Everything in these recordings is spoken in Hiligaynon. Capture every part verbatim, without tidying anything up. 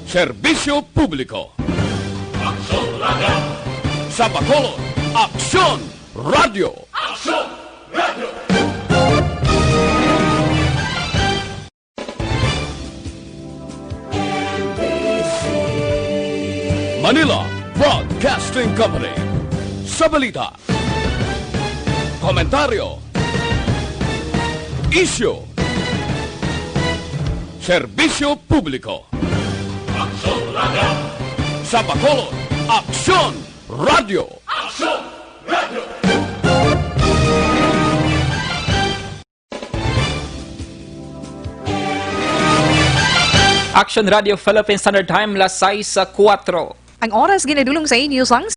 Serbisyo publiko. Aksyon Radio. Sa Bacolod, Aksyon Radio. Aksyon Radio. Manila Broadcasting Company. Sa balita, komentaryo, isyu, serbisyo publiko. Aksyon Radio. Sa Bacolod, Aksyon Radio. Aksyon Radio. Action Radio Philippine Standard Time, las sais kuwatro. Ang oras ginadulong sa inyo sang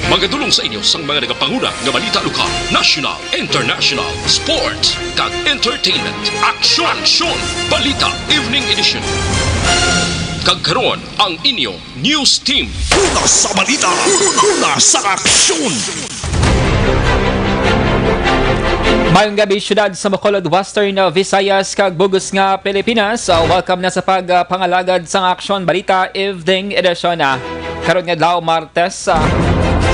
Magadulong sa inyo sang mga nagapanguna nga balita lokal, national, international, sports, kag entertainment. Aksyon! Aksyon! Balita Evening Edition. Kag karon, ang inyo News Team. Una sa balita, una sa aksyon. Mayong gabi, syudad sa Bacolod, Western Visayas, kag bug-os nga Pilipinas. Uh, welcome na sa pagpangalagad sang Aksyon Balita Evening Edition, ah, karon nga adlaw, Martes, ah,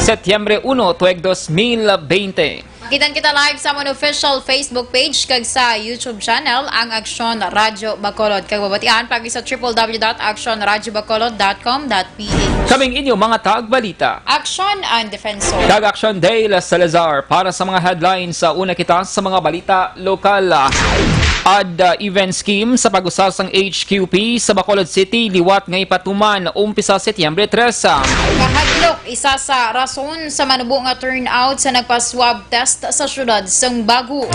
Setyembre uno, tuig dos mil bente. Makita kita live sa amon official Facebook page kag sa YouTube channel, ang Aksyon Radyo Bacolod. Kag mabatian pa sa triple W dot aksyon radyo bacolod dot com dot P H. Kaming inyo mga tagbalita. Aksyon ang Defensor. Kag Aksyon Dale Salazar para sa mga headlines. Sa una kita sa mga balita lokal. AD, uh, event scheme sa pag-usar sang H Q P sa Bacolod City liwat nga ipatuman umpisa Setyembre tres. Kahadlok, isa sa rason sa manubo nga turnout sa nagpa-swab test sa siyudad sang Bago.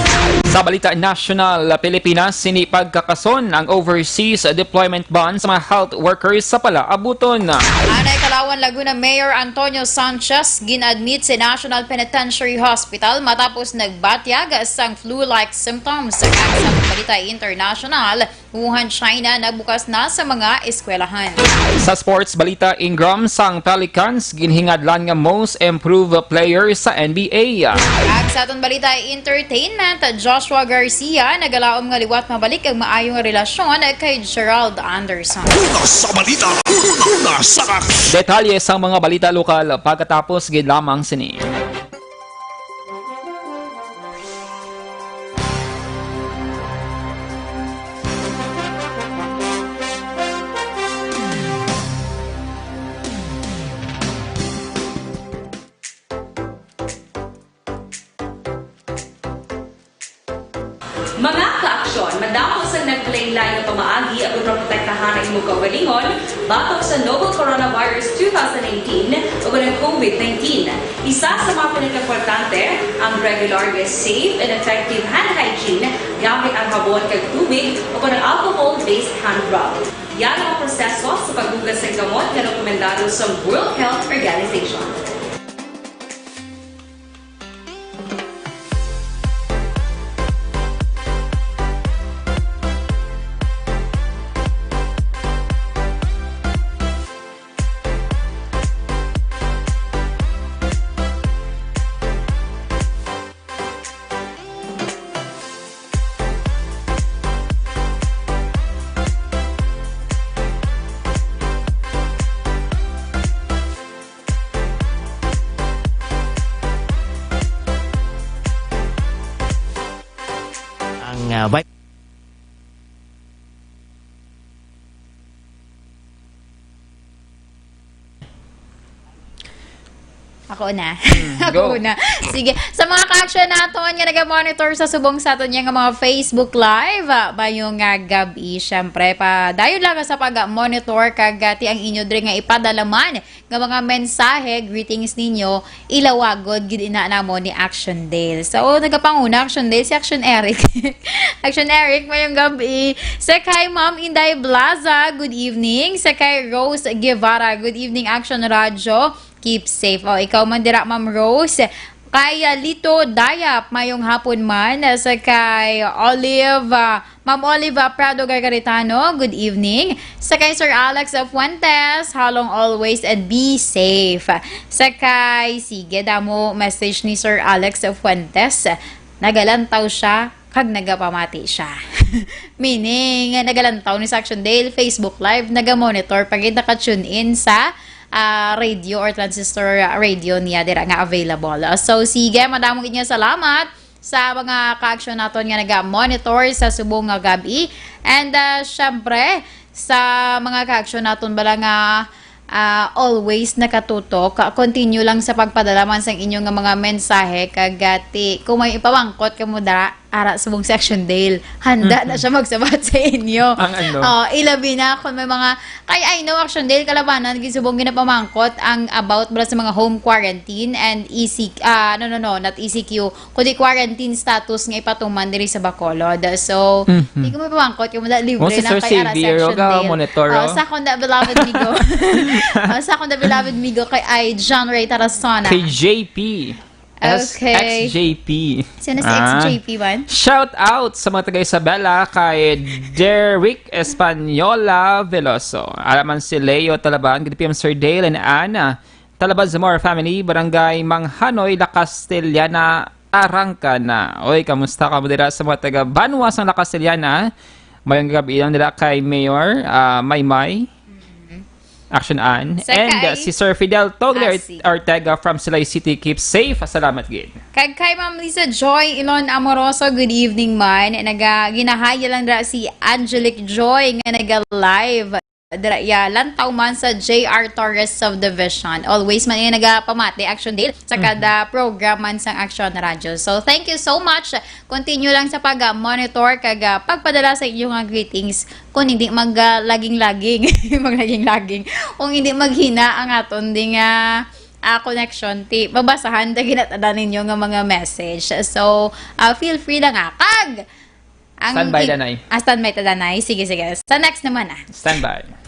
Sa balita nasyonal, Pilipinas, sini pagkakason ang overseas deployment ban sa mga health workers sa palaabuton. Anay Kalawan, Laguna Mayor Antonio Sanchez gin-admit sa National Penitentiary Hospital matapos nagbatyag sang flu-like symptoms. Kag sa balita international, Wuhan, China, nagbukas na sa mga eskwelahan. Sa sports balita, Ingram sang Pelicans ginhingadlan nga most improved player sa N B A. Kag sa aton balita entertainment, Joshua Garcia nagalaom nga liwat mabalik ang maayo nga relasyon kay Gerald Anderson. Una sa balita, una sa aksyon. Detalye sang mga balita lokal pagkatapos gid lamang sini. Mga kaaksyon, madamo sang nagkalainlain nga pamaagi aron maprotektahan ang imong kaugalingon batok sa novel coronavirus two thousand nineteen o ang COVID nineteen. Isa sa mga pinakaimportante ang regular nga safe and effective hand hygiene gamit ang habon kag tubig o ang alcohol-based hand rub. Yari ang proseso sa paghugas sang kamot nga rekomendado sa World Health Organization. Ang, ah, vit- Ako na. Ako go. Na. Sige. Sa mga ka-action naton nga naga-monitor sa subong sa aton nga mga Facebook Live, ah, mayong nga gabi, syempre, padayon lang sa pag-monitor kag, ah, ti ang inyo diri nga ipadala man nga mga mensahe, greetings ninyo, ilawagod gid ina namo ni Action Dale. So, nagapanguna Action Dale, si Action Eric. Action Eric, mayong gabi. Sa kay Ma'am Inday Blaza, good evening. Sa kay Rose Guevara, good evening, Action Radyo. Keep safe. O, ikaw man dira, Ma'am Rose. Kay, ah, Lito Dayap, mayong hapon man. Sa kay Olive, ah, Ma'am Olive, ah, Prado Gargaritano, good evening. Sa kay Sir Alex Fuentes, halong always and be safe. Sa kay, sige, damo message ni Sir Alex Fuentes. Nagalantaw siya kag nagapamati siya. Meaning, nagalantaw ni sa Action Dale, Facebook Live, naga-monitor pa gid, naka-tune in sa, ah, radio or transistor radio niya dira nga available. So, sige, madamo gid nga salamat sa mga ka-action naton nga naga-monitor sa subong nga gabi. And, ah, syempre, sa mga ka-action naton bala nga, ah, always nakatutok, ka-, continue lang sa pagpadala man sang inyo nga mga mensahe, kag, ah, ti, kung may ipamangkot kamo dara, ara subong si Action Dale, handa na Mhm. siya magsabat sa inyo. Ang ano? Oh, ilabi na kung may mga, kay I know Action Dale, kalabanan, gisubong ginapamangkot ang about bala sa mga home quarantine and E C, ah, no, no, no, not E C Q, kundi quarantine status nga ipatuman diri sa Bacolod. So, Mhm. di ko mapamangkot kung wala libre Oh, si na Sir kay ara sa Xavier, Action oga, Dale. Monitor, Oh, oh. sa akong da beloved migo. Oh, sa akong da beloved migo kay ay John Ray Tarasona. Kay J P. S Okay. X J P. Sino si Ah. X J P man? Shout out sa mga taga Isabela kay Derrick Española Veloso. Alaman si Leo Talaban, good P M Sir Dale and Anna. Talaban Zamora family, Barangay Manghanoy, La Castellana, Arangcana. Oy, kamusta ka mo dira sa mga taga Banwa sang La Castellana? Mayong gabi lang nila kay Mayor, ah, Maymay. Mm-hmm. Action Ann. Sa And, kay uh, si Sir Fidel Togler Ah, si- Ortega from Silay City. Keep safe. Salamat gid. Kag kay Ma'am Lisa Joy Ilon Amoroso, good evening man. Naga, ginahaya lang dira si Angelic Joy nga naga-live. Dira iya, lantaw man sa J R Torres Subdivision. Always man iya nagapamati, Action Dale, sa Mhm. kada program man sang Action Radio. So, thank you so much. Continue lang sa pag-monitor kag, ah, pagpadala sa inyong, ah, greetings. Kung hindi mag, ah, laging-laging, maglaging-laging. Kung hindi maghina ang aton ding, ah, ah, connection, ti mabasahan ta ginatanan ninyo nga mga message. So, ah, feel free lang, ah. Kag ang Standby, ti- Danay. Ah, standby ta, Danay. Sige, sige. Sa next naman, ah. Standby.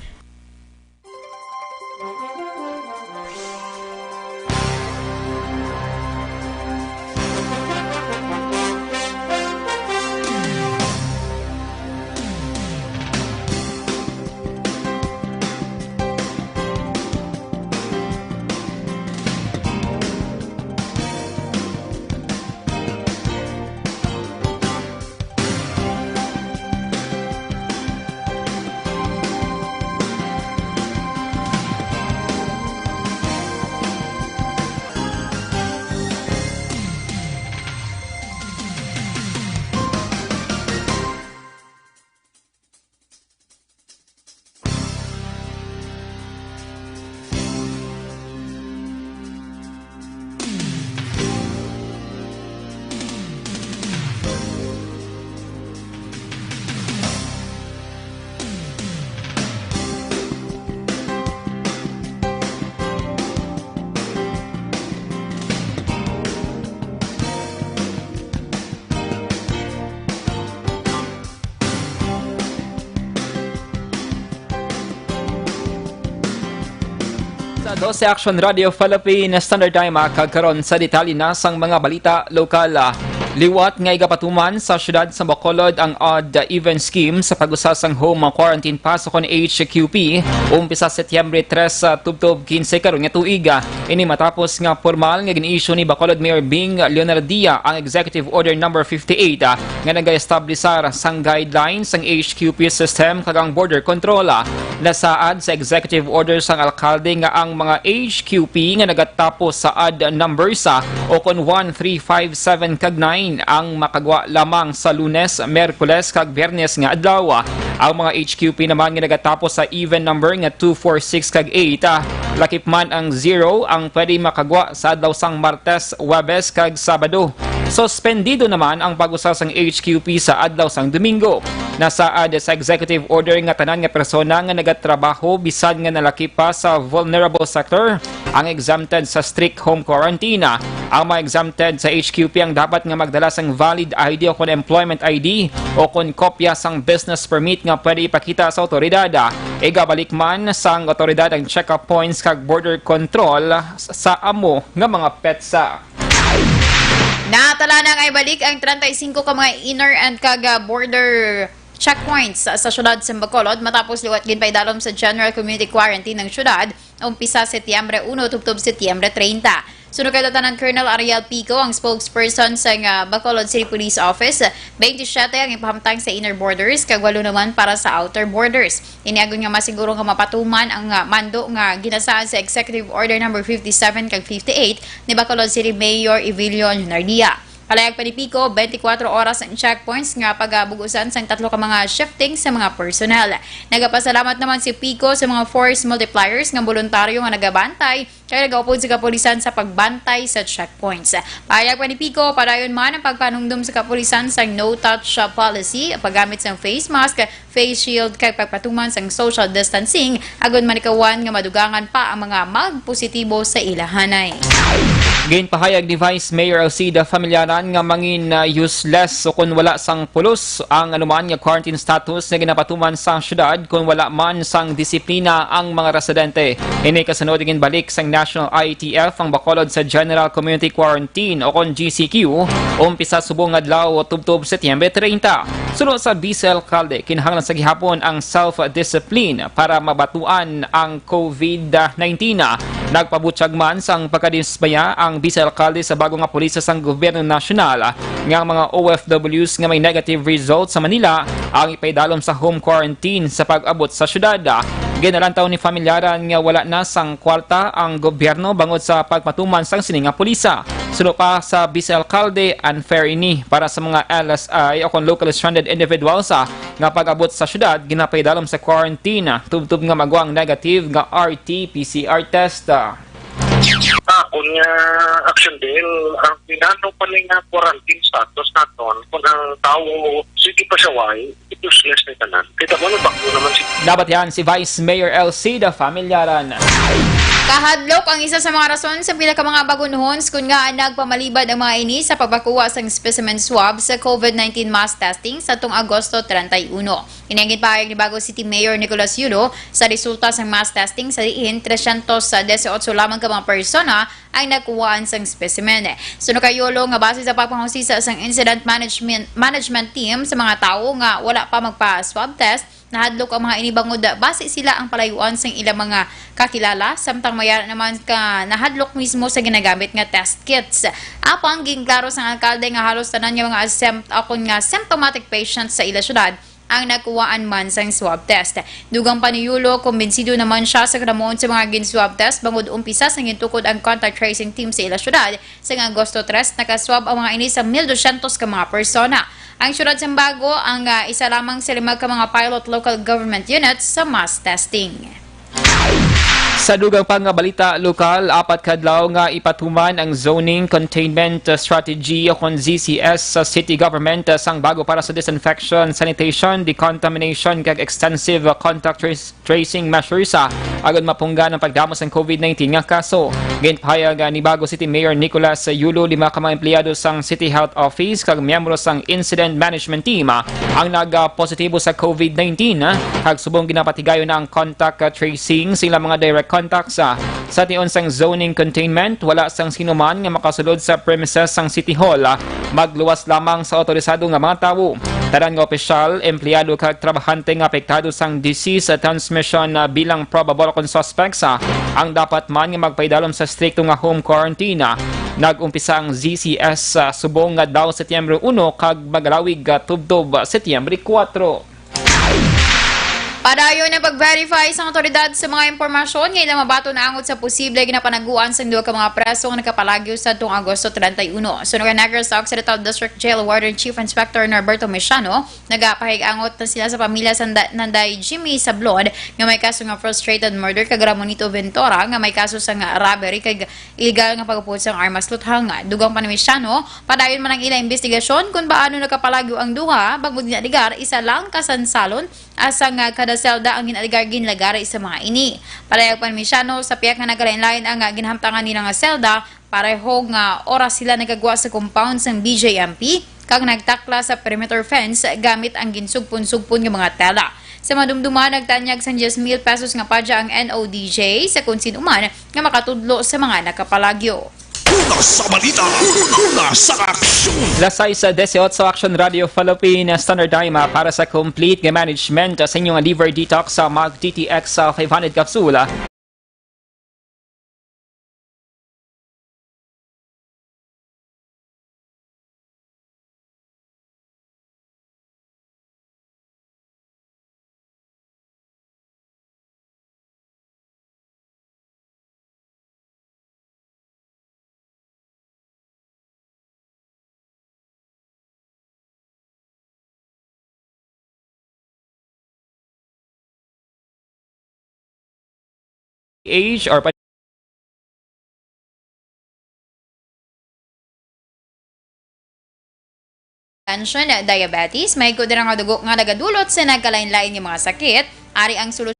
Sa dose Action Radio Philippine Standard Time, ah, kag karon sa detalye na sang mga balita lokal, ah. Liwat nga igapatuman sa siyudad sa Bacolod ang odd even scheme sa pag-usa sang home quarantine pass ukon H Q P, umpisa Setyembre tres, ah, tubtob quince karon nga tuig, ah. Ini matapos nga pormal nga gin-issue ni Bacolod Mayor Bing Leonardia ang Executive Order Number fifty-eight, ah, nga nag-establisar sang guidelines sang H Q P system kag ang border control, ah. Nasaad sa executive order sang alkalde nga ang mga H Q P nga nagatapos sa odd numbers, ah, o kon one, three, five, seven kag nine ang makagwa lamang sa Lunes, Miyerkules kag Biyernes nga adlaw, ah. Ang mga H Q P naman nga nagatapos sa even number nga two, four, six, kag eight, ah, lakip man ang zero ang pwede makagwa sa adlaw sang Martes, Huwebes, kag Sabado. Suspendido naman ang pag-usa sang H Q P sa adlaw sang Domingo. Nasaad sa executive order nga tanan nga persona nga nagatrabaho bisan nga nalakip pa sa vulnerable sector ang exempted sa strict home quarantine. Ang mga exempted sa H Q P ang dapat nga magdala sang valid I D o kon employment I D o kon kopya sang business permit nga pwede ipakita sa awtoridad. Igabalik man sang awtoridad ang check-up points kag border control sa amo nga mga petsa. Natala na nga ibalik ang treinta y cinco ka mga inner and kag, ah, border checkpoints sa, sa siyudad sa Bacolod matapos liwat ginpaidalom sa general community quarantine ng siyudad umpisa Setyembre uno tubtob Setyembre treinta. Suno kay Lieutenant Colonel Ariel Pico, ang spokesperson sa nga Bacolod City Police Office, twenty-seven ang ipahamtang sa inner borders kag walo naman para sa outer borders. Ini agud nga masiguro nga mapatuman ang, ah, mando nga ginasaad sa Executive Order number fifty-seven kag fifty-eight ni Bacolod City Mayor Evelio Leonardia. Palayag pa ni Pico, twenty-four oras ang checkpoints nga pagabugusan sang tatlo ka mga shifting sa mga personnel. Nagapasalamat naman si Pico sa mga force multipliers nga voluntaryo nga nagabantay kay nagaupod sa kapulisan sa pagbantay sa checkpoints. Palayag pa ni Pico, padayon man ang pagpanumdom sa kapulisan sa no-touch policy, paggamit sang face mask, face shield, kag pagpatuman sang social distancing, agud malikawan nga madugangan pa ang mga magpositibo sa ilahanay. Ginpahayag ni Vice Mayor Alcida Familiaran nga mangin, uh, useless o kon wala sang pulos ang anuman nga quarantine status nga ginapatuman sa siyudad kon wala man sang disiplina ang mga residente. Ini kasunod ginbalik sang National I A T F ang Bacolod sa General Community Quarantine o kon G C Q, umpisa subong adlaw tubtob Setyembre treinta. Suno sa Vice Alcalde, kinahanglan sa gihapon ang self-discipline para mabatuan ang COVID nineteen. Nagpabutyag man sang pagkadismaya ang Vice Alcalde sa bago nga pulisya sang Gobyerno Nasyonal nga ang mga O F Ws nga may negative result sa Manila ang ipaidalom sa home quarantine sa pag-abot sa siyudad. Ginalantaw ni Familiaran nga wala na sang kwarta ang gobyerno bangod sa pagpatuman sang sini nga pulisya. Suno pa sa Vice Alcalde, unfair ini para sa mga L S I o kon locally stranded individuals, ah, nga pag-abot sa siyudad ginapaidalom sa quarantine, ah, tubtob nga magwa ang negative nga R T P C R test. Ah, akon nga action din, ang pinano pa ni nga quarantine status naton, kung ang tawo sige pa siya way, useless na tanan. Kita mo, nabaklo naman si Nabatian si Vice Mayor Alcida Familiaran. Kahadlok ang isa sa mga rason sa pila ka mga bagunhons kun nga nagpamalibad ang mga ini sa pagpakuha sang specimen swab sa COVID nineteen mass testing sa tong Agosto treinta y uno. Ini ang ginpahayag ni Bago City Mayor Nicolas Yulo sa resulta sang mass testing sa diin trescientos dieciocho lamang ka mga persona ang nagkuhaan sang specimen. Suno kay Yulo nga base sa pagpangusisa sang incident management, management team sa mga tawo nga wala pa magpa-swab test, nahadlok ang mga ini bangod basi sila ang palayuan sang ilang mga kakilala, samtang may ara naman ka nahadlok mismo sa ginagamit nga test kits. Apang ginklaro sang alkalde nga halos tanan nga mga asem-, akon nga symptomatic patients sa ila syudad ang nagkuhaan man sang swab test. Dugang pa ni Yulo, kumbinsido naman siya sa kalamuon sa mga gin-swab test bangod umpisa sang gintukod ang contact tracing team sa ila syudad. Sang Agosto tres, nakaswab ang mga ini sa mil dosyentos ka mga persona. Ang syudad sang Bago ang, ah, isa lamang sa lima ka mga pilot local government units sa mass testing. Sa dugang pa nga balita lokal, apat ka adlaw nga ipatuman ang zoning containment, uh, strategy o kon Z C S sa city government, uh, sang Bago para sa disinfection, sanitation, decontamination, kag extensive, uh, contact trace-, tracing measures, uh, agud mapunggan ang pagdamo sang COVID nineteen nga kaso. Ginpahayag, uh, ni Bago City Mayor Nicolas Yulo, lima ka mga empleyado sang City Health Office kag miyembro sang Incident Management Team, uh, ang nag, uh, positibo sa COVID nineteen, uh, kag subong ginapatigayon na ang contact, uh, tracing sa ilang mga direct contacts, ah. Sa tion sang zoning containment, wala sang sino man nga makasulod sa premises sang City Hall, ah, magluwas lamang sa otorisado nga mga tawo. Tanan nga opisyal, empleyado kag trabahante nga apektado sang disease transmission, ah, bilang probable kon suspects, ah, ang dapat man nga magpaidalom sa strikto nga home quarantine, ah. Nag-umpisa ang Z C S, ah, subong nga adlaw Setyembre uno kag magalawig, ah, tubtob Setyembre kuwatro. Padayon ang pag-verify sang awtoridad sa mga impormasyon nga ila mabaton angot sa posible ginapanaguan sang duha ka mga preso nga nakapalagyo sadtong Agosto treinta y uno. Suno kay Negros Occidental District Jail Warden Chief Inspector Norberto Mesiano, nagapahig-angot na sila sa pamilya sa nda-, Nanday Jimmy Sablon nga may kaso nga frustrated murder kag Ramonito Ventura nga may kaso sang robbery kag illegal nga pag-upod sang armas luthang. Dugang pa ni Mesiano, padayon man ang ila investigasyon kon paano nakapalagyo ang duha, bangod nga ligar isa lang ka sansalon, asa nga kada selda ang ginaligar ginlagaray sa mga ini. Palihog pa ni Mesiano, sa pihak nga nagkalain-lain ang, ah, ginhamtangan nila nga selda, pareho nga oras sila nagagwa sa compound sang B J M P kag nagtakla sa perimeter fence gamit ang ginsugpon-sugpon nga mga tela. Sa madumduman, nagtanyag sang diyes mil pesos nga padya ang N O D J sa kon sino man nga makatudlo sa mga nakapalagyo. Una sa balita, una sa aksyon. Las sais dieciocho, Action Radio Philippine Standard Time, ah, para sa complete nga management, ah, sa inyong liver detox, ah, mag T T X, ah, five hundred capsule, ah. Age or pa-, Tension, diabetes, may ko dira nga dugo nga nagadulot sa nagkalain-lain nga mga sakit. Ari ang solusyon.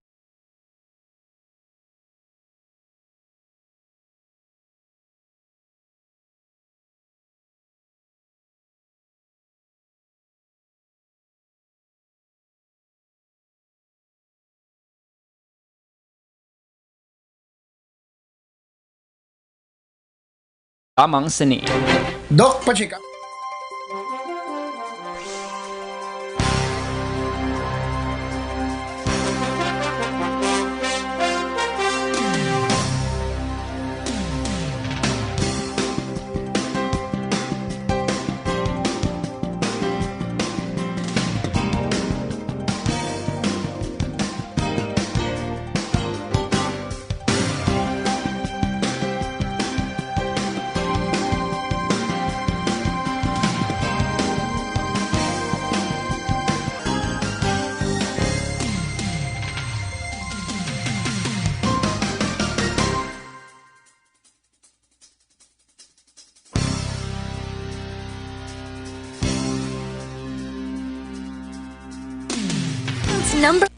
Lamang sini. Doc, pa-check up. Number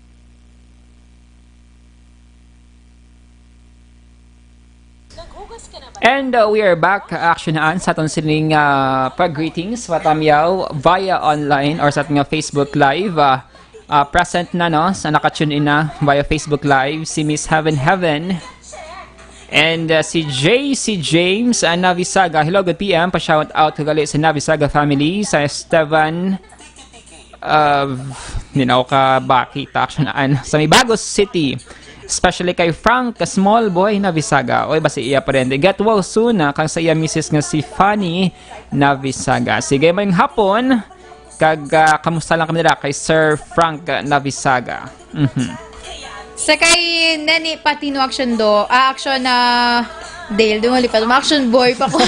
And, uh, we are back, Action An, sa aton sining, uh, pag-greetings. Patamyaw via online or sa aton nga Facebook Live. Uh, uh, present na, no? Sa naka-tune in na via Facebook Live, si Miss Heaven Heaven. And, uh, si J C James, uh, Navisaga. Hello, good P M. Pa-shout out ko gali sa Navisaga family, sa Esteban, uh, di na ako kabakita, Action An, sa Mibago City. Especially kay Frank, small boy, Navisaga. Oy, basi iya pa rin. Get well soon, ah, kang sa iya misis nga si Fanny Navisaga. Sige, mayong hapon. Kag, ah, kamusta lang kami nila kay Sir Frank, ah, Navisaga? Mhm. Sa kay Neni Patino, Action Do, ah, Action, ah, Dale, dumali pa, Action Boy pa ko.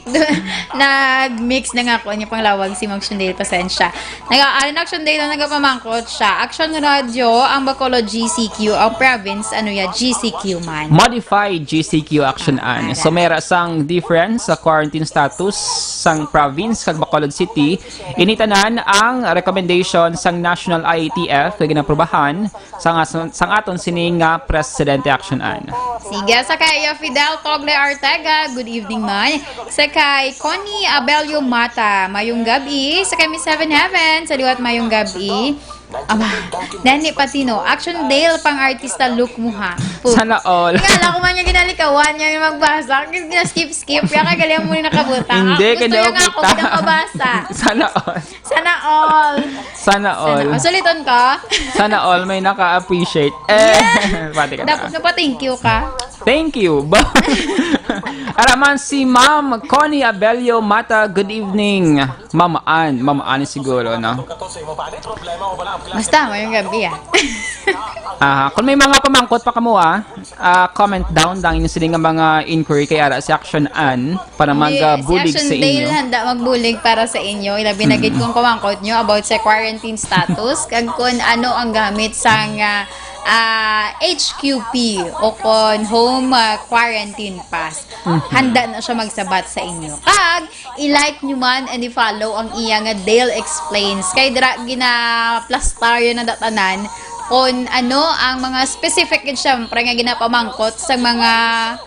Do-, nag-mix na nga ako niya panglawag si Action Dale, pasensya. Naga, ah, Action Dale, nagapamangkot siya. Action Radio, ang Bacolod G C Q, ang province, ano ya, G C Q man. Modified G C Q, Action An. So, mera sang difference sa quarantine status sang province kag Bacolod City. Ini tanan ang recommendation sang National I A T F nga ginaprobahan sang, sang aton sini nga Presidente, Action An. Sige, sa kay Fidel Togle Artega, good evening man. Sa kay Connie Abelio Mata, mayong gabi. Sa kay Miss Heaven Heaven, sa liwat mayong gabi. Aba, Danny Patino, Action Dale, pang artista look mo ha. Puh. Sana all. Nga, ala ko man yung ginalikawan niya yung magbasa. Gina-skip-skip. Kaya kagaling mo rin nakabutang. Hindi, Gusto kanya niya nga ako kita. Kitang mabasa. Sana all. Sana all. Sana all. Sana all. Suliton ka? Sana all may naka-appreciate. Eh, pati ka na. Dapat napa-thank you ka. Thank you. Ba- Ara man si Ma'am Connie Abelio Mata. Good evening. Ma'am Ann. Ma'am Ann siguro, no? Basta, mayong gabi ah. Ah, kung may mga pamangkot pa kamo, ah, ah, comment down lang inyo sini nga mga inquiry kay ara si Action Ann para Yes, magabulig Action sa Dale, inyo. Handa magbulig para sa inyo. Ilabi na gid kung kumangkot nyo about sa quarantine status kag kung ano ang gamit sang ah, ah, H Q P o kon home ah, quarantine pass. Handa na siya magsabat sa inyo. Kag i-like nyo man and i-follow ang iya nga Dale Explains. Kay dira ginaplastaryo na datanan kung ano ang mga specific gid syempre nga ginapamangkot sa mga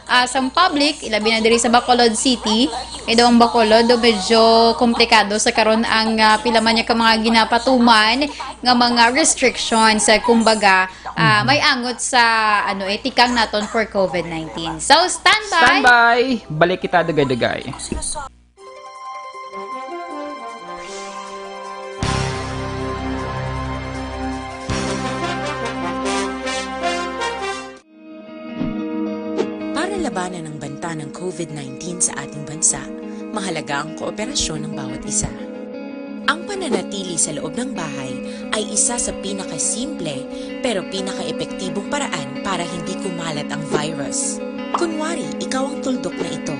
ah, sa public, ilabi na diri sa Bacolod City. Kay daw ang Bacolod do medyo komplikado sa karon ang ah, pila man niya ka mga ginapatuman nga mga restrictions. Kumbaga, ah, may angot sa ano eh, tikang naton for covid nineteen. So, stand by! Standby! Balik kita dugay-dugay. Para labanan ang banta ng covid nineteen sa ating bansa, mahalaga ang kooperasyon ng bawat isa. Ang pananatili sa loob ng bahay ay isa sa pinakasimple pero pinakaepektibong paraan para hindi kumalat ang virus. Kunwari, ikaw ang tuldok na ito.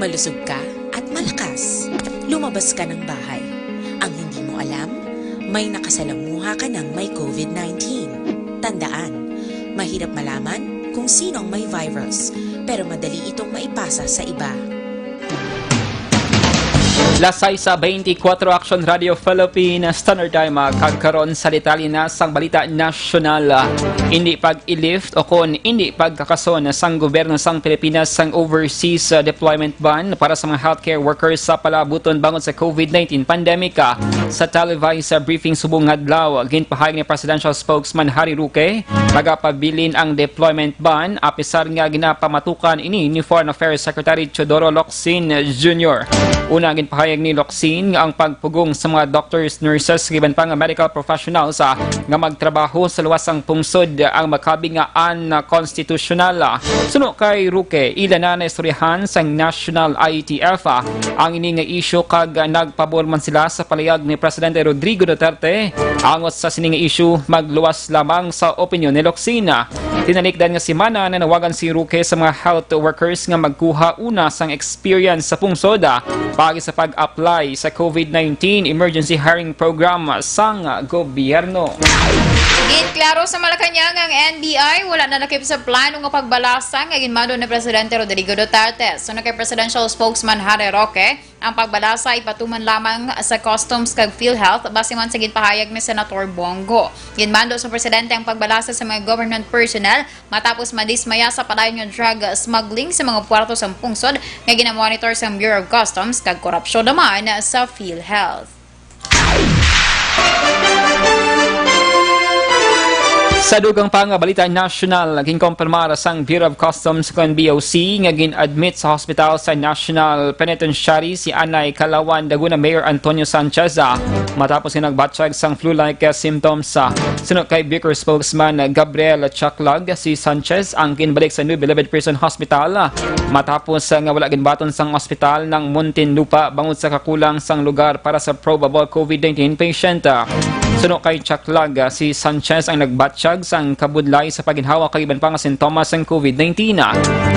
Malusog ka at malakas. Lumabas ka ng bahay. Ang hindi mo alam, may nakasalamuha ka ng may covid nineteen. Tandaan, mahirap malaman kung sino ang may virus, pero madali itong maipasa sa iba. Las sais sa twenty-four Action Radio Philippines, Standard Time, ah, kag karon sa detalye na sang balita nasyonal. Ah, indi pag-i-lift o kon indi pagkakason sang gobyerno sang Pilipinas sang overseas, ah, deployment ban para sa mga healthcare workers sa palabuton bangod sa covid nineteen pandemic. Ah, sa televised, ah, briefing subong nga adlaw, ginpahayag ni Presidential Spokesman Harry Roque, magapabilin ang deployment ban, apisar nga ginapamatukan ini ni Foreign Affairs Secretary Teodoro Locsin Junior. Una, ginpahayag ni Locsin nga ang pagpugong sa mga doctors, nurses, kag iban pa nga medical professionals, ah, nga magtrabaho sa luwas sang pungsod ang makabi nga unconstitutional. Suno kay Roque, ila na naistoryahan sang National I A T F, ah, ang ini nga isyu kag nagpabor man sila sa palayag ni Presidente Rodrigo Duterte angot sa sini nga isyu, magluwas lamang sa opinyon ni Locsin. Tinalikdan nga semana, nanawagan si Roque sa mga health workers nga magkuha una sang experience sa pungsod, ah, paagi sa pag-apply sa covid nineteen Emergency Hiring Program sang gobyerno. Ginklaro sa Malacañang ang N B I, wala na lakip sa plano nga pagbalasa nga ginmando ni Presidente Rodrigo Duterte. Suno kay Presidential Spokesman Harry Roque, ang pagbalasa ipatuman lamang sa Customs kag PhilHealth, base man sa ginpahayag ni Senator Bong Go. Ginmando sa presidente ang pagbalasa sa mga government personnel matapos madismaya sa padayon nga drug smuggling sa mga puerto sang pungsod nga ginamonitor sang Bureau of Customs kag korupsyon naman sa PhilHealth. Sa dugang pa nga balita nasyonal, ginkompirmar sang Bureau of Customs kon B O C nga gin-admit sa hospital sa National Penitentiary si anay Calauan, Laguna Mayor Antonio Sanchez, ah, matapos nga nagbatyag sang flu-like, ah, symptoms. Ah, suno kay Bucor spokesman Gabriel Chaclag, si Sanchez ang ginbalik sa New Bilibid Prison Hospital, ah, matapos, ah, nga wala ginbaton sang ospital sang Muntinlupa bangod sa kakulang sang lugar para sa probable covid nineteen patient. Suno kay Chaclag, si Sanchez ang nagbatyag sang kabudlay sa pagginhawa kag iban pa nga sintomas sang covid nineteen.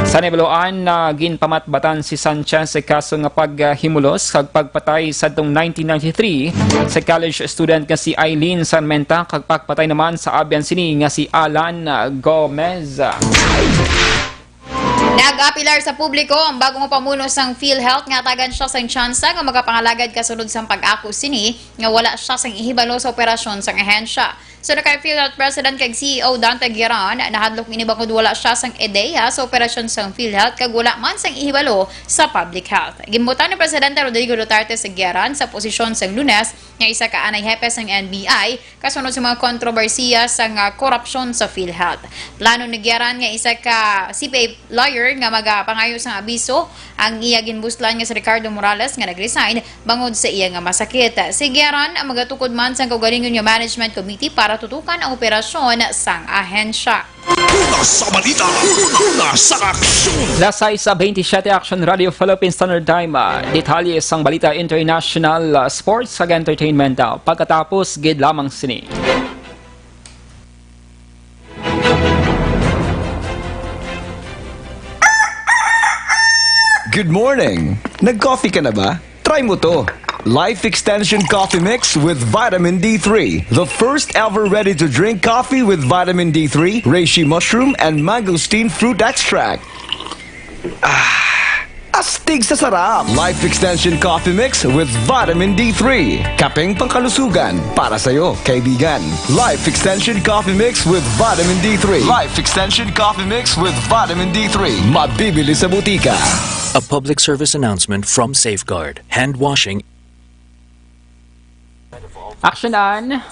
Sa nahibaluan, nga ginpamatbatan si Sanchez sa kaso nga paghimulos kag pagpatay sadtong nineteen ninety-three sa college student nga si Eileen Sarmenta kag pagpatay naman sa abyan sini nga si Alan Gomez. Nag-apilar sa publiko ang bagong pamuno sang PhilHealth nga tagan siya sang tsansa nga makapangalagad kasunod sang pag-ako sini nga wala siya sang ihibalo sa operasyon sang ahensya. Suno kay PhilHealth President kag C E O Dante Guiaran, nahadlok ini bangod wala siya sang ideya sa operasyon sang PhilHealth kag wala man sang ihibalo sa public health. Ginbutang ni Presidente Rodrigo Duterte si Guiaran sa posisyon sang Lunes nga isa ka anay hepe sang N B I, kasunod sa mga kontrobersiya sang korupsyon sa PhilHealth. Plano ni Guiaran nga isa ka C P A lawyer nga magapangayo sang abiso ang iya ginbuslan nga si Ricardo Morales nga nag-resign bangod sa iya nga masakit. Si Guiaran magatukod man sang kaugalingon nga management committee para tutukan ang operasyon sang ahensya. Una sa balita, una sa aksyon. Las sais sa twenty-seven, Action Radio Philippine Standard Time. Ah, detalye sang balita international, ah, sports, kag entertainment, ah, pagkatapos gid lamang sini. Good morning! Nag-coffee ka na ba? Try mo to. Life Extension Coffee Mix with Vitamin D three. The first ever ready-to-drink coffee with Vitamin D three, reishi mushroom, and mangosteen fruit extract. Ah, astig sa sarap! Life Extension Coffee Mix with Vitamin D three. Kapeng pangkalusugan para sa'yo, kaibigan. Life Extension Coffee Mix with Vitamin D three. Life Extension Coffee Mix with Vitamin D three. Mabibili sa butika. A public service announcement from Safeguard. Hand washing. Action Ann.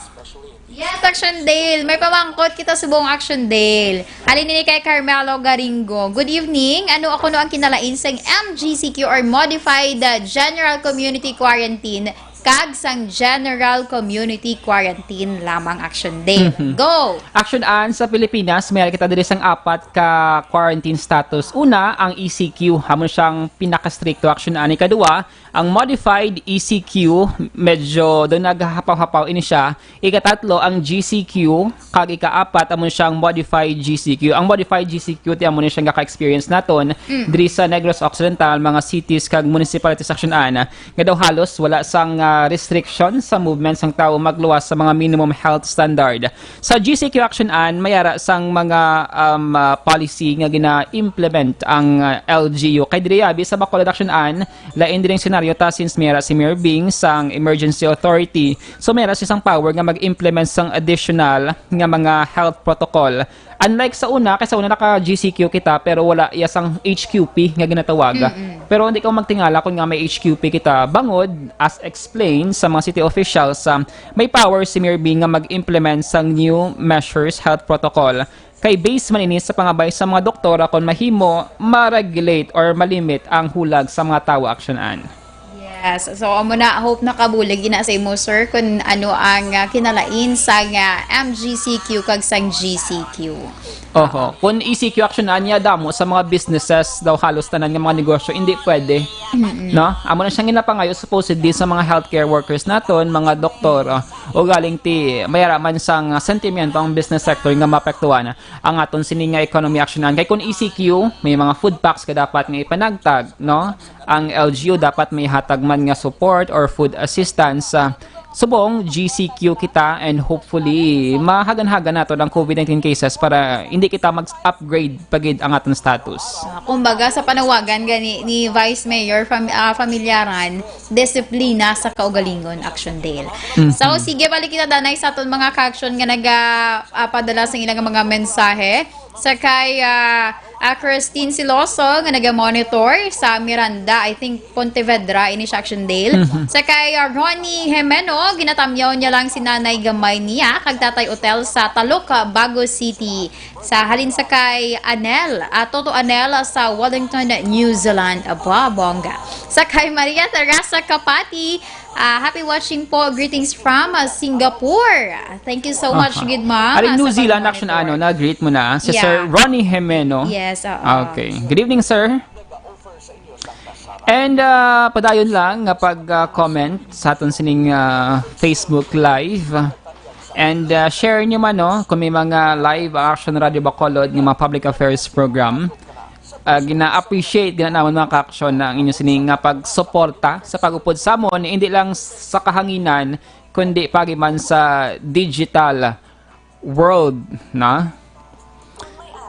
Yes, Action Dale. May pamangkot kita subong, Action Dale. Halin ini kay Carmelo Garingo. Good evening. Ano ako no ang kinalain sang M G C Q or Modified, uh, General Community Quarantine kag sang General Community Quarantine lamang, Action Dale? Mhm. Go! Action Ann, sa Pilipinas, may kita diri sang apat ka quarantine status. Una, ang E C Q, amo siyang pinakastrikto, Action Ann. Ikaduha, ang modified E C Q, medyo do naghahapaw-hapaw ini siya. Ikatatlo, ang G C Q, kag ikaapat, amo siyang modified G CQ. Ang modified G C Q, ti amo ni siyang gaka-experience naton Mm. diri sa Negros Occidental, mga cities kag municipalities, Action Ann, nga daw halos wala sang, ah, restriction sa movement sang tawo magluwas sa mga minimum health standard. Sa G C Q, Action Ann, may ara sang mga, um, ah, policy nga gina-implement ang, ah, L G U. Kay diri abi sa Bacolod, Action Ann, lain diri ang senaryo ta, since may ara si Mayor Bing sang emergency authority. So, may ara siya sang power nga mag-implement sang additional nga mga health protocol. Unlike sa una, kay sa una naka G C Q kita, pero wala iya sang H Q P nga ginatawag. Mm-mm. Pero hindi ka magtingala kung nga may H Q P kita, bangod, as explained sa mga city officials, ah, may power si Mayor Bing nga mag-implement sang new measures, health protocol. Kay base man ini sa pangabay sa mga doktora, kon mahimo, ma-regulate or malimit ang hulag sa mga tawo, Action Ann. Yes. So, amo na, hope nakabulig ina sa imo, sir, kung ano ang, ah, kinalain sang, ah, M G C Q kag sang G C Q. Oho. Kung E C Q, Action Ann, niya damo sa mga businesses daw, halos tanan nga mga negosyo, hindi pwede. Mm-mm. No? Amo na siyang ginapangayo supposedly sa mga healthcare workers naton, mga doktor, ah, o galing ti may ara man sang sentimiento ang business sector nga maapektuhan ang aton sini nga economy, Action Ann. Kay kung E C Q, may mga food packs ka dapat nga ipanagtag, no? Ang L G U dapat may hatag man nga support or food assistance. Ah, subong G C Q kita, and hopefully mahagan-hagan naton ang COVID nineteen cases para hindi kita mag-upgrade pa gid ang aton status. Ah, kumbaga, sa panawagan gani ni Vice Mayor, fam-, ah, Familyaran, disiplina sa kaugalingon, Action Dale. Mhm. So, sige, balik kita danay sa aton mga ka-action nga naga, ah, padala sa ilang mga mensahe. Sa kay, ah, ah, Christine Siloso nga naga-monitor sa Miranda, I think Pontevedra, ini siya, Action Dale. Mhm. Sa kay, ah, Ronnie Jimeno, ginatamyaw niya lang si Nanay Gamay niya kag Tatay Otel sa Taloca, Bago City. Sa halin sa kay Anel, ah, Toto Anel sa Wellington, New Zealand. Aba, bongga. Sa kay Maria Teresa Kapati, ah, happy watching po. Greetings from, ah, Singapore. Thank you so much, Aha. Gid, ma'am. Aling Ah, New sa Zealand, pag-monitor. Action, ano, na-greet mo na si Yeah. Sir Ronnie Jimeno. Yes, oo. Okay. Good evening, sir. And, ah, padayon lang nga pag, ah, comment sa aton sining, ah, Facebook Live. And, ah, share nyo man, no, kung may mga live Action Radio Bacolod nga mga public affairs program. Ah, gina-appreciate gina namon, mga ka-action, na ang inyo sining nga pagsuporta sa pag-upod sa amon, hindi lang sa kahanginan, kundi pagi man sa digital world, na.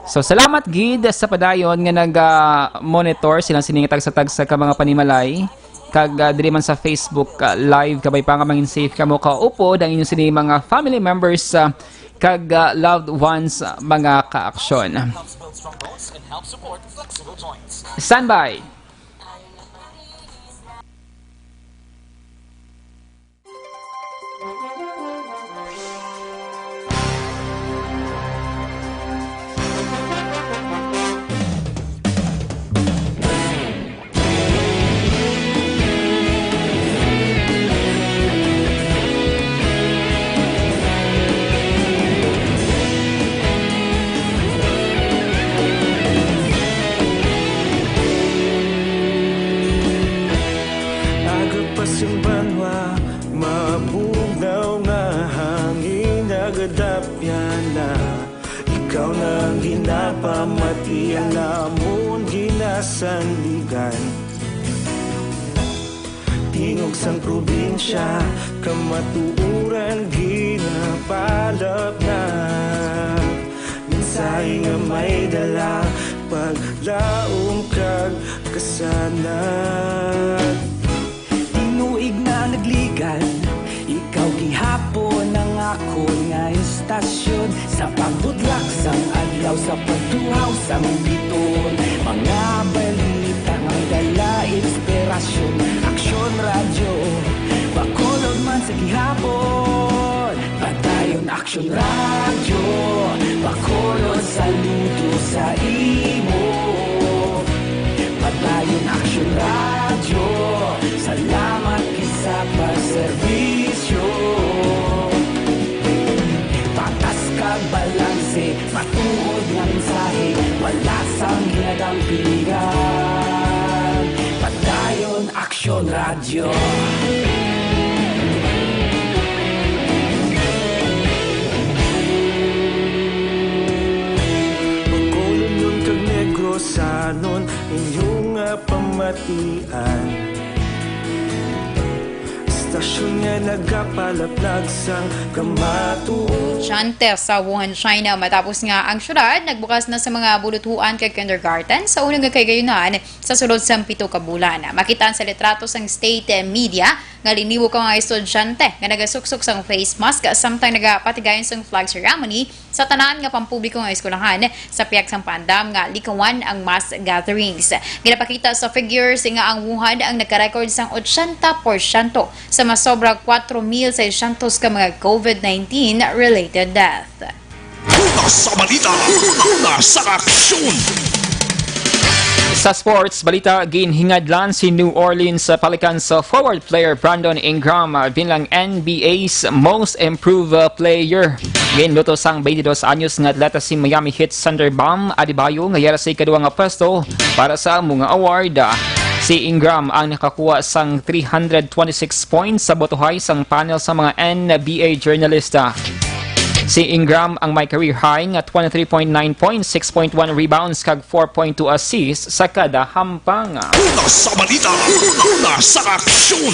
So, salamat gid sa padayon nga naga-monitor silang sining tagsa-tagsa ka mga panimalay. Kag, ah, diri man sa Facebook, ah, Live, kabay pa nga mangin safe kamo kaupod ang inyo sini mga family members, ah, kag, ah, loved ones, ah, mga ka-action. Standby! Pamatian namon ginasandigan, tingog sang probinsya, kamatuoran ginapalapnap. Mensahe nga may dala, paglaom kag kasanag. Tinuig na nagligan, ikaw gihapon ang akon nga istasyon. Sa pagbudlak sang adlaw, sa pagtuhaw sang biton, mga balita nga may dala inspirasyon. Aksyon Radyo, Bacolod man sa gihapon. Padayon Aksyon Radyo, Bacolod, saludo sa imo. Padayon Aksyon Radyo, salamat gid sa pagserbisyo. Patas kag balanse, matuod nga mensahe, wala sang ginadampigan. Padayon Aksyon Radyo. Bacolodnon kag Negrosanon, inyo nga pamatian. Istasyon nga nagapalaplag sang kamatuoran. Estudyante sa Wuhan, China, matapos nga ang syudad nagbukas na sa mga buluthuan kag kindergarten sa unang nga kahigayunan sa sulod sang pito ka bulan. Makita sa litrato sang state media nga linibo ka mga estudyante nga nagasuksok sang face mask samtang nagapatigayon sang flag ceremony sa tanan nga pampubliko nga eskwelahan sa pihak sang paandam nga likawan ang mass gatherings. Ginapakita sa figures nga ang Wuhan ang nagka-record sang ochenta porsyento sa masobra kwatro mil seiscientos ka mga covid nineteen related death. Una sa balita, una sa aksyon. Sa sports balita, ginhingadlan si New Orleans Pelicans forward player Brandon Ingram bilang N B A's Most Improved Player. Ginluto sang twenty-dos anyos nga atleta si Miami Heat center Bam Adebayo nga yara sa ikaduha nga pwesto para sa amo nga award. Si Ingram ang nakakuha sang three hundred twenty-six points sa botohay sang panel sa mga N B A journalista. Si Ingram ang may career high nga twenty-three point nine points, six point one rebounds, kag four point two assists sa kada hampang. Una sa balita, una sa aksyon.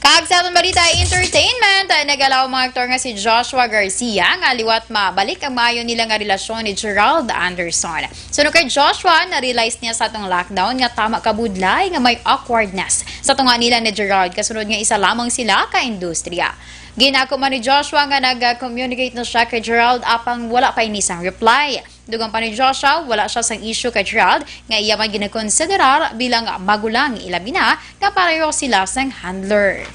Kag sa aton balita entertainment, nagalaw ang mga aktor nga si Joshua Garcia nga liwat mabalik ang maayo nila nga relasyon ni Gerald Anderson. Suno kay Joshua, na-realize niya sa atong lockdown nga tama ka budlay nga may awkwardness sa tunga nila ni Gerald, kasunod nga isa lamang sila ka industriya. Ginako man ni Joshua nga nag-communicate na siya kay Gerald, apang wala pa ini sang reply. Dugang pa ni Joshua, wala siya sang issue kay Gerald nga iya man ginakonsiderar bilang magulang, ilabi na nga pareho sila sang handler.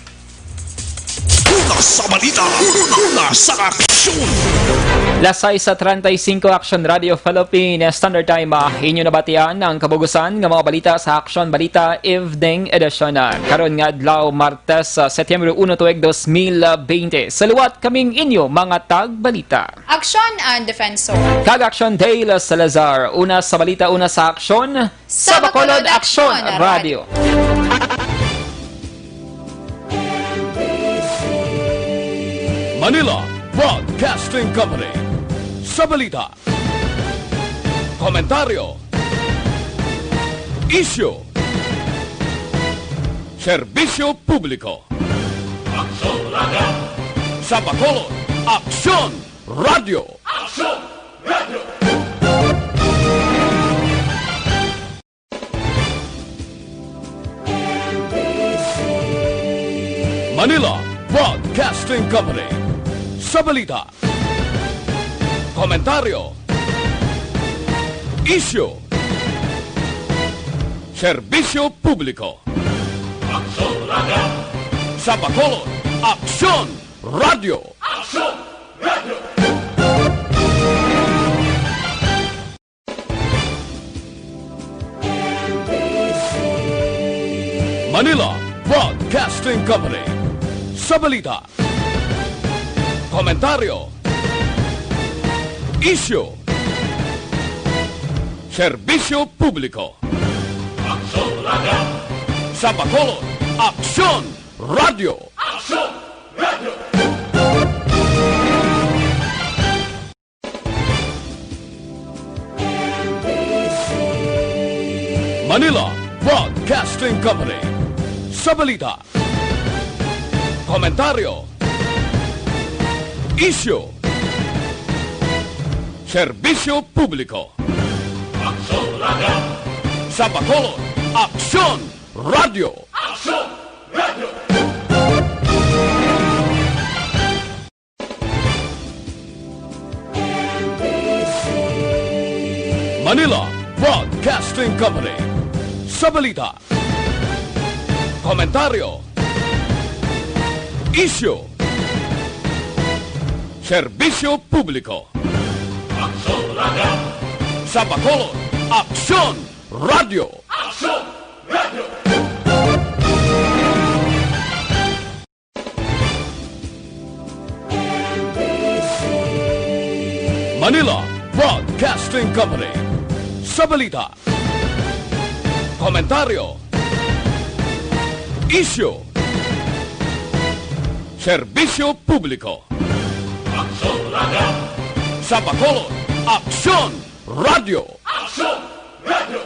Una sa balita, una sa aksyon. Las sais sa treinta y cinco, Aksyon Radio Philippine Standard Time. Ah, inyo nabatian ang kabugusan nga mga balita sa Aksyon Balita Evening Edition. Ah, karon nga adlaw, Martes, ah, Setyembre uno, tuig dos mil bente. Sa liwat, kaming inyo mga tagbalita. Aksyon and Defensor. Kag Aksyon Dale Salazar. Una sa balita, una sa aksyon. Sa Bacolod Aksyon Radio. Manila Broadcasting Company. Sa balita, komentaryo, isyu, serbisyo publiko. Aksyon Radio. Sa Bacolod, Aksyon Radio. Aksyon Radio. Manila Broadcasting Company. Sa balita, komentaryo, isyu, serbisyo publiko. Aksyon Radio. Sa Bacolod, Aksyon Radio. Aksyon Radio. Manila Broadcasting Company. Sa balita, komentaryo, isyu, serbisyo publiko. Aksyon Radio. Sa Bacolod, Aksyon Radio. Aksyon Radio. Manila Broadcasting Company. Sa balita, komentaryo, isyu, serbisyo publiko. Aksyon Radio. Sa Bacolod, Aksyon Radio. Aksyon Radio. Manila Broadcasting Company. Sa balita, komentaryo, isyu, serbisyo publiko. Aksyon Radio. Sa Bacolod, Aksyon Radio. Aksyon Radio. Manila Broadcasting Company. Sa balita, komentaryo, isyu, serbisyo publiko. Aksyon Radio. Sa Bacolod, Aksyon Radio. Aksyon Radio.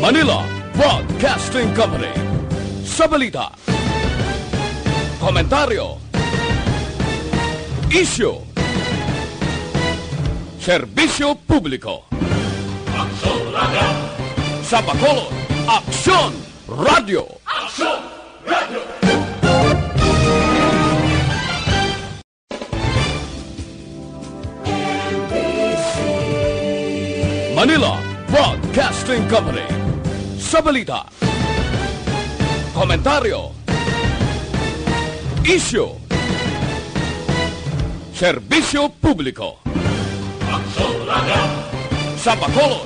Manila Broadcasting Company. Sa balita, komentaryo, isyu, serbisyo publiko. Aksyon Radio. Sa Bacolod, Aksyon Radio. Aksyon Radio. Manila Broadcasting Company. Sa balita, komentaryo, isyu, serbisyo publiko. Aksyon Radio. Sa Bacolod,